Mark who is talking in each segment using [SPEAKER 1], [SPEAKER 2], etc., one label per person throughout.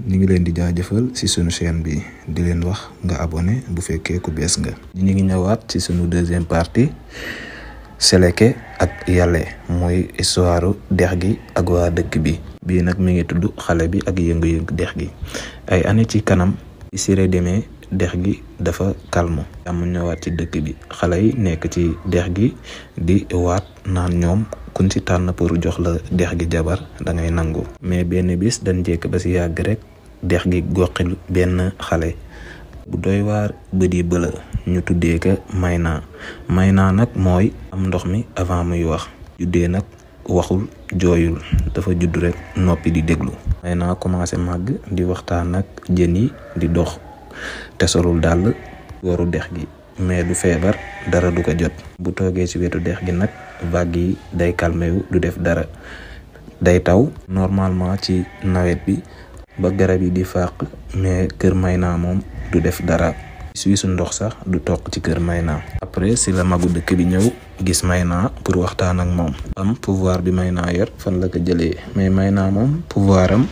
[SPEAKER 1] ñu ngi leen di jaajëfal ci sunu chaîne bi di leen wax nga abonné bu fekkee ku bees nga. ñu ngi ñëwaat ci sunu deuxième partie Seleke ak Yale mooy histoire dex gi ak waa dëkk bi. bii nag mi ngi tudd xale bi ak yëngu-yëngu dex gi. ay année ci kanam ci Siré demee dex gi dafa calme. am ñëwaat ci dëkk bi xale yi nekk ci dex gi di waat naan ñoom kuñ ci tànn pour jox la dex gi jabar da ngay nangu. mais benn bis dañ jekk ba ci yàgg rek dex gi goxil benn xale bu doy waar bëdi bëla ñu tuddee ko Mayna nag mooy am ndox mi avant muy wax. juddee nag waxul jooyul dafa judd rek noppi di déglu. Mayna commencé màgg di waxtaan ak jën yi di dox te solul dàll waru dex gi mais du feebar dara du ko jot. bu toogee ci wetu dex gi nag vague yi day calmé wu du def dara. day taw normalement ci nawet bi ba garab yi di fàq mais kër Mayna moom du def dara. suisu ndox sax du toq ci kër Mayna. après si la magu dëkk bi ñëw gis Mayna pour waxtaan ak moom. am pouvoir bi Mayna yor fan la ko jëlee mais Mayna moom pouvoir am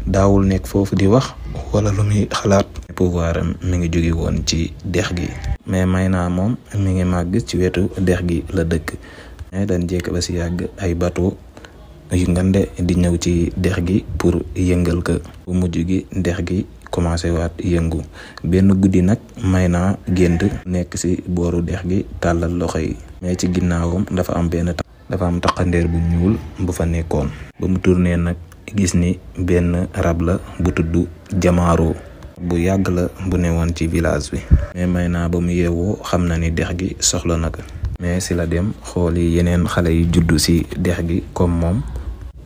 [SPEAKER 1] daawul nekk foofu di wax wala lu muy xalaat. pouvoir am mi ngi jóge woon ci dex gi. mais Mayna moom mi ngi màgg ci wetu dex gi la dëkk. mais dañ jekk ba si yàgg ay bateau yu ngande di ñëw ci dex gi pour yëngal ko. bu mujj gi dex gi commencé waat yëngu. benn guddi nag Mayna gént nekk ci booru dex gi tàllal loxo yi. mais ci ginnaawam dafa am taqandeer bu ñuul bu fa nekkoon. ba mu tourné nag gis ni benn rab la bu tudd Jamaaro. bu yàgg la bu newoon ci village bi. mais Mayna ba mu yeewoo xam na ni dex gi soxla na ko. mais si la dem xooli yeneen xale yu juddu ci dex gi comme moom.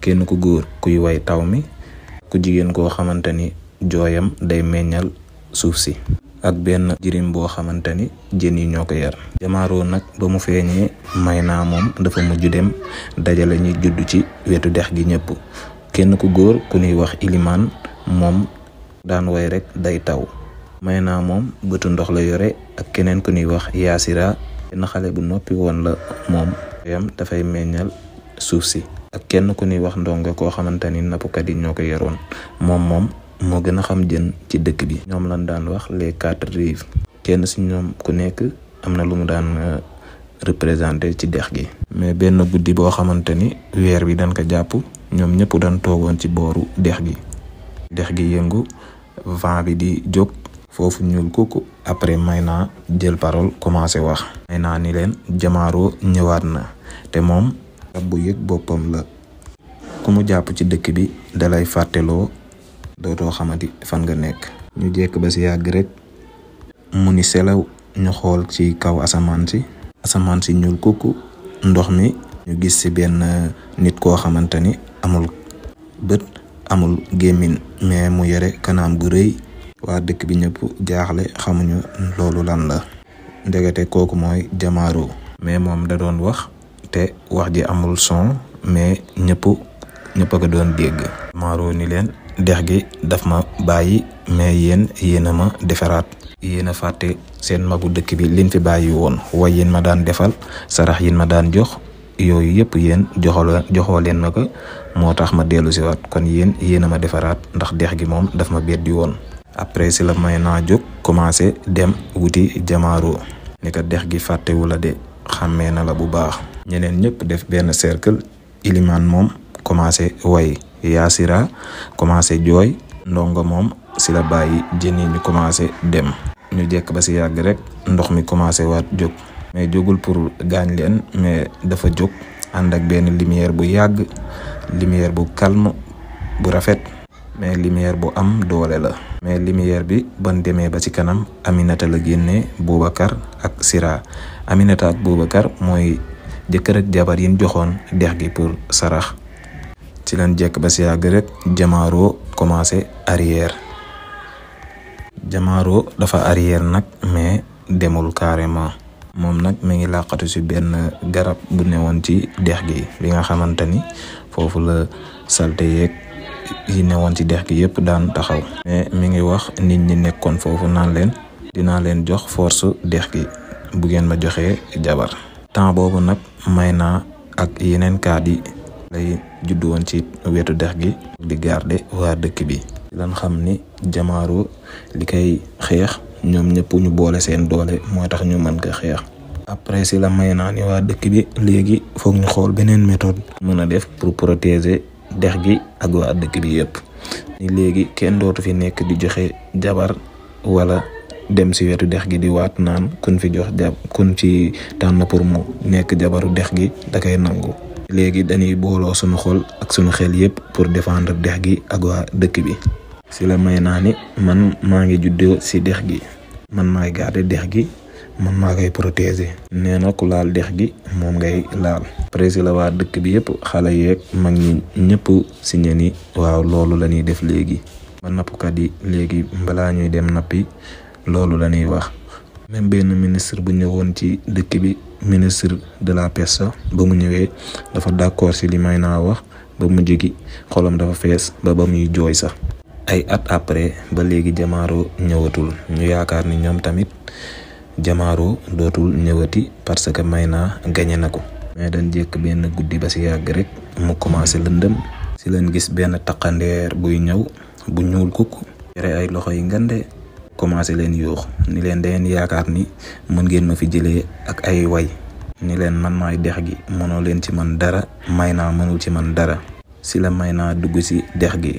[SPEAKER 1] kenn ku góor kuy way taw mi. ku jigéen koo xamante ni jooyam day meññal suuf si. ak benn jirim boo xamante ni jën yi ñoo ko yar. Jamaaro nag ba mu feeñee Mayna moom dafa mujj dem dajale ñi judd ci wetu dex gi ñëpp. kenn ku góor ku ñuy wax Ilimaan moom daan way rek day taw. Mayna moom bëtu ndox la yore ak keneen ku ñuy wax Yaasira. benn xale bu noppi woon la moom. yam dafay meññal suuf si. ak kenn ku ñuy wax Ndongo koo xamante ni nappkat yi ñoo ko yoroon. moom moo gën a xam jën ci dëkk bi. ñoom lañ daan wax les 4 rives. kenn si ñoom ku nekk am na lu mu daan représenté ci dex gi. mais benn guddi boo xamante ni weer bi dañ ko jàpp ñoom ñëpp dañ toogoon ci booru dex gi. dex gi yëngu vent bi di jóg foofu ñuul kukku. après Mayna jël parole commencé wax. Mayna ni leen Jamaaro ñëwaat na te moom rab bu yëg boppam la. ku mu jàpp ci dëkk bi dalay fàtteloo dootoo xamati fan nga nekk. ñu jekk ba si yàgg rek mu ni selaw ñu xool ci kaw asamaan si ñuul kukku. ndox mi ñu gis ci benn nit koo xamante ni amul bët amul gémmiñ mais mu yore kanam gu rëy. waa dëkk bi ñëpp jaaxle xamuñu loolu lan la. ndegete kooku mooy Jamaaro. mais moom da doon wax te wax ji amul son mais ñëpp a ko doon dégg. Jamaaro ni leen dex gi daf ma bàyyi mais yéen a ma defaraat. yéen a fàtte seen magu dëkk bi liñ fi bàyyi woon. way yéen ma daan defal sarax yéen ma daan jox yooyu yëpp yéen joxoo leen ma ko moo tax ma dellu si waat kon yéen a ma defaraat ndax dex gi moom daf ma beddi woon. après si la Mayna jóg commencé dem wuti Jamaaro. ni ko dex gi fàttewu la de xàmmee na la bu baax. ñeneen ñëpp def benn cercle. Ilimaan moom commencé way. Yaasira commencé jooy. Ndongo moom si la bàyyi jën yi ñu commencé dem. ñu jekk ba si yàgg rek ndox mi commencé waat jóg. mais jógul pour gaañ leen mais dafa jóg ànd ak benn lumière bu yàgg. lumière bu calme bu rafet. mais lumière bu am doole la. mais lumière bi ban demee ba ci kanam Aminata la génnee Boubacar ak Sira. Aminata ak Boubacar mooy jëkkër ak jabar yi ñu joxoon dex gi pour sarax. ci leen jekk ba si yàgg rek Jamaaro commencé arrière. Jamaaro dafa arrière nag mais demul carrément. moom nag mi ngi làqatu ci benn garab bu newoon ci dex gi bi nga xamante ni foofu la salte yeeg yi newoon ci dex gi yëpp daan taxaw. mais mi ngi wax nit ñi nekkoon foofu naan leen dinaa leen jox force dex gi bu ngeen ma joxee jabar. temps boobu nag Mayna ak yeneen kaat yi lay juddu woon ci wetu dex gi di garder waa dëkk bi. lan xam ni Jamaaro li koy xeex ñoom ñëpp ñu boole seen doole moo tax ñu mën ko xeex. après si la Mayna ni waa dëkk bi léegi foog ñu xool beneen méthode mën a def pour protéger dex gi ak waa dëkk bi yëpp. ni léegi kenn dootu fi nekk di joxe jabar wala dem si wetu dex gi di waat naan kun fi jox kun ci tànn pour mu nekk jabaru dex gi da koy nangu. léegi dañuy booloo suñu xol ak suñu xel yëpp pour défendre dex gi ak waa dëkk bi. si la Mayna ni man maa ngi juddoo si dex gi, man maay garder dex gi, man maa koy protéger. nee na ku laal dex gi moom ngay laal. après si la waa dëkk bi yëpp xale yeeg mag ñi ñëpp si ñe ni waaw loolu la ñuy def léegi. ba nappkat yi léegi balaa ñuy dem nappi loolu la ñuy wax. même benn ministre bu ñëwoon ci dëkk bi, ministre de la pêche ba mu ñëwee dafa d'accord si li Mayna wax ba mujj gi xolam dafa fees ba muy jooy sax. ay at après ba léegi Jamaaro ñëwatul, ñu yaakaar ni ñoom tamit Jamaaro dootul ñëwati parce que Mayna gagné na ko. mais dañ jekk benn guddi ba si yàgg rek mu commencé lëndëm. si leen gis benn taqandeer buy ñëw bu ñuul kukk yore ay loxo yi ngande commencé leen yuux ni leen dangeen yaakaar ni mën ngeen ma fi jëlee ak ay way, ni leen man maay dex gi, mënoo leen ci man dara, Mayna mënul ci man dara. si la Mayna dugg si dex gi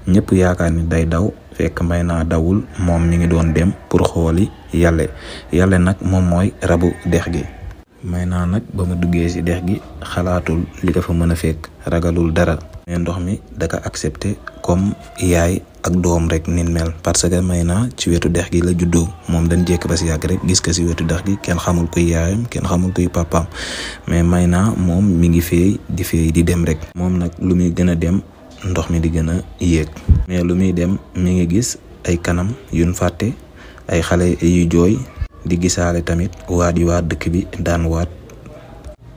[SPEAKER 1] ñëpp yaakaar ni day daw fekk Mayna dawul, moom mi ngi doon dem pour xooli Yàlla nag moom mooy rabu dex gi. Mayna nag ba mu duggee si dex gi xalaatul li ko fa mën a fekk, ragalul dara. mais ndox mi da ko accepté comme yaay ak doom rek nin mel parce que Mayna ci wetu dex gi la juddoo. moom dañ jekk ba si yàgg rek gis ko si wetu dex gi, kenn xamul kuy yaayam, kenn xamul kuy papaam, mais Mayna moom mi ngi feey di dem rek. moom nag lu muy gën a dem ndox mi di gën a yéeg, mais lu muy dem mi ngi gis ay kanam yuñ fàtte, ay xale yu jooy, di gisaale tamit waa dëkk bi daan waat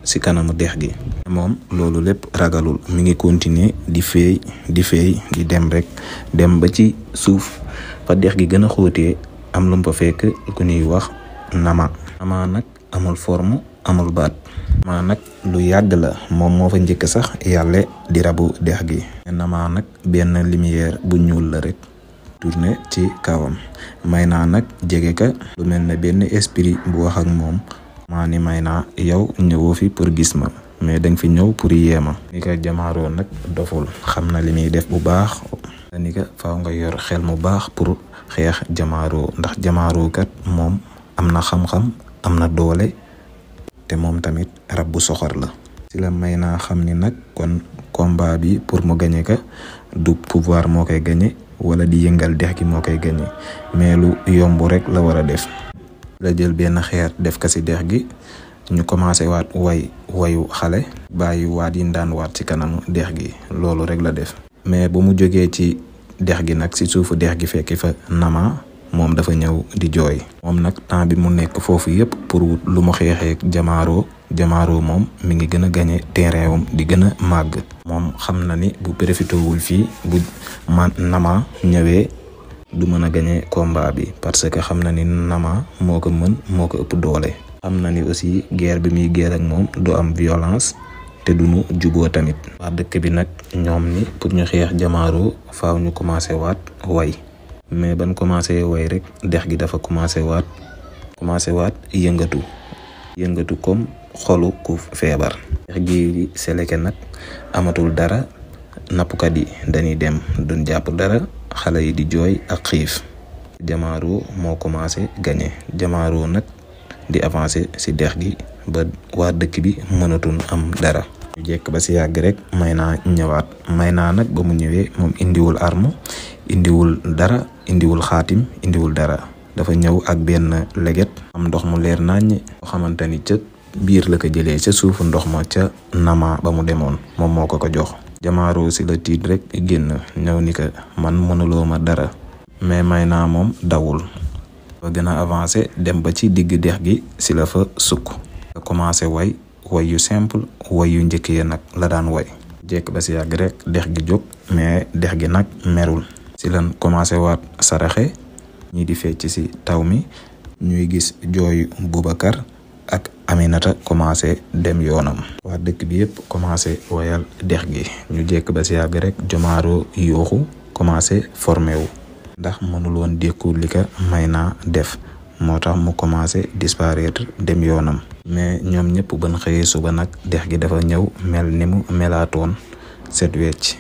[SPEAKER 1] si kanamu dex gi. moom loolu lépp ragalul, mi ngi continuer di feey di dem rek, dem ba ci suuf fa dex gi gën a xóotee am lu mu fa fekk ku ñuy wax Nama nag amul forme amul baat. Nama nag lu yàgg la, moom moo fa njëkk sax Yàlla di rabu dex gi. Nama nag benn lumière bu ñuul la rek tourné ci kawam. Mayna nag jege ka lu mel ne benn esprit bu wax ak moom. maa ni Mayna yow ñëwoo fi pour gis ma, mais danga fi ñëw pour yeema. ni ka Jamaaro nag doful, xam na li muy def bu baax. ni ka faaw nga yor xel mu baax pour xeex Jamaaro, ndax Jamaaro kat moom am na xam-xam, am na doole, te moom tamit rab bu soxor la. si la Mayna xam ni nag kon combat bi pour mu gagné ka du pouvoir moo koy gagné wala di yëngal dex gi moo koy gagné, mais lu yomb rek la war a def. la jël benn xeer def ko si dex gi, ñu commencé waat wayu xale, bàyyi waat yi daan waat ci kanamu dex gi, loolu rek la def. mais bu mu jógee ci dex gi nag si suufu dex gi fekki fa Nama, moom dafa ñëw di jooy. moom nag temps bi mu nekk foofu yëpp pour lu mu xeexee Jamaaro moom mi ngi gën a gagné terrain wam di gën a màgg. moom xam na ni bu profité wul fii bu Nama ñëwee du mën a gagné combat bi, parce que xam na ni Nama moo ko mën, moo ko ëpp doole. xam na ni aussi guerre bi muy guerre ak moom du am violence te duñu juboo tamit. waa dëkk bi nag ñoom ni pour ñu xeex Jamaaro faaw ñu commencé waat way, mais ban commencé way rek dex gi dafa commencé waat yëngatu comme xolu ku feebar. dex gi Seleke nag amatul dara, nappkat yi dañuy dem duñ jàpp dara, xale yi di jooy ak xiif. Jamaaro moo commencé gagné. Jamaaro nag di avancé si dex gi ba waa dëkk bi mënatul am dara. ñu jekk ba si yàgg rek Mayna ñëwaat. Mayna nag ba mu ñëwee moom indiwul arme, indiwul dara, indiwul xaatim, indiwul dara. dafa ñëw ak benn leget am ndox mu leer naññ boo xamante ni ca biir la ko jëlee ca suufu ndox ma ca Nama ba mu demoon, moom moo ko jox. Jamaaro si la tiit rek génn ñëw ni ko man mënuloo ma dara, mais Mayna moom dawul. ba gën a avancé dem ba ci digg dex gi si la fa sukk. nga commencé way yu simple, way yu njëkk ya nag la daan way. jekk ba si yàgg rek dex gi jóg, mais dex gi nag merul. si lan commencé waat saraxe, ñi di fecc si taw mi, ñuy gis jooyu Boubacar ak Aminata commencé dem yoonam. waa dëkk bi yëpp commencé woyal dex gi. ñu jekk ba si yàgg rek Jomaaro yooxu commencé formé wu ndax mënul woon dékku li ka Mayna def moo tax mu commencé disparaître dem yoonam. mais ñoom ñëpp ban xëyee suba nag dex gi dafa ñëw mel ni mu melaatoon set wecc